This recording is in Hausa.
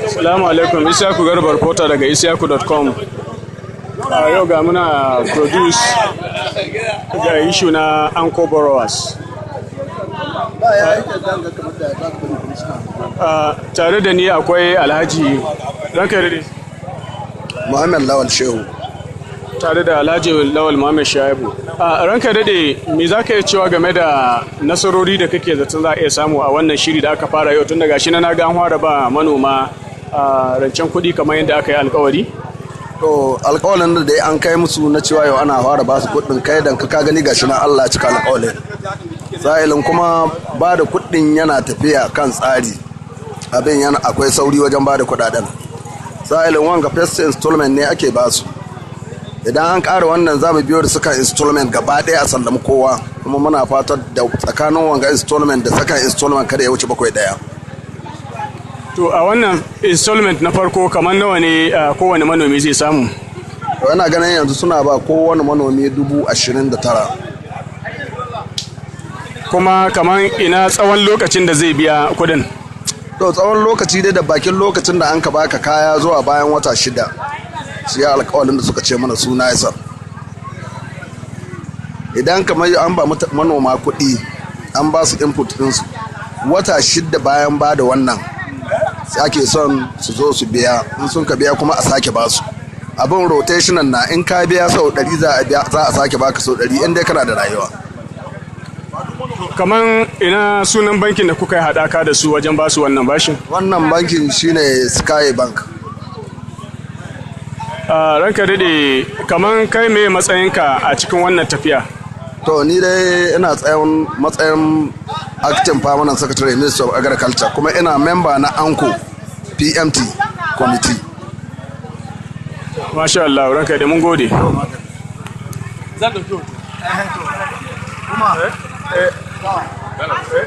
Salamu alaikum, Isiyaku Garba reporter daga isiyaku.com. A yau ga muna produce ga issue na Anchor Borrowers. Tare da ni akwai Alhaji ranka ya daɗe. Muhammad Lawal Shehu. Tare da Alhaji Lawal Muhammad Shaibu. Ranka ya daɗe, me za ka iya cewa game da nasarori da kake zaton za a iya samu a wannan shiri da aka fara yau, tun daga shi na ga an fara ba manoma rancen kuɗi kamar yadda aka yi alkawari? To, alkawalin da dai an kai musu na cewa yau ana fara ba su kuɗin kai dan ka gani gashi na Allah cika alkawalin. Sa'ilin kuma ba da kuɗin yana tafiya kan tsari. Abin yana akwai sauri wajen ba da kuɗaɗen. Sa'ilin wanga first installment ne ake ba su. Idan an ƙara wannan, za mu biyo da suka installment gaba ɗaya a sallami kowa, kuma muna fatar da tsakanin wanga installment da second installment kada ya wuce 7 ɗaya. To, a wannan installment na farko, kamar nawa ne kowane manomi zai samu? To, ina ganin yanzu suna ba kowane manomi 29,000. Kuma kamar ina tsawon lokacin da zai biya kuɗin? To, tsawon lokaci dai da bakin lokacin da an ka baka kaya zuwa bayan wata 6, su ya alkawalin da suka ce mana suna yasa. Idan kamar an ba manoma kuɗi, an ba su input ɗinsu, wata 6 bayan ba da wannan sai ake son su zo su biya. In sun ka biya kuma, a sake ba su. Abin rotational na, in ka biya sau 100, za a sake baka sau 100 in dai kana da rayuwa. Kamar ina sunan bankin da kuka yi haɗaka da su wajen basu wannan bashin? Wannan bankin shine Skye Bank. Ranka daɗe, kamar kai me matsayinka a cikin wannan tafiya? To, ni dai ina tsayin matsayin acting permanent secretary, Ministry of Agriculture, kuma ina member na Anchor PMT committee. Masha Allah, ranka da mun gode. Zan ɗauki hoto.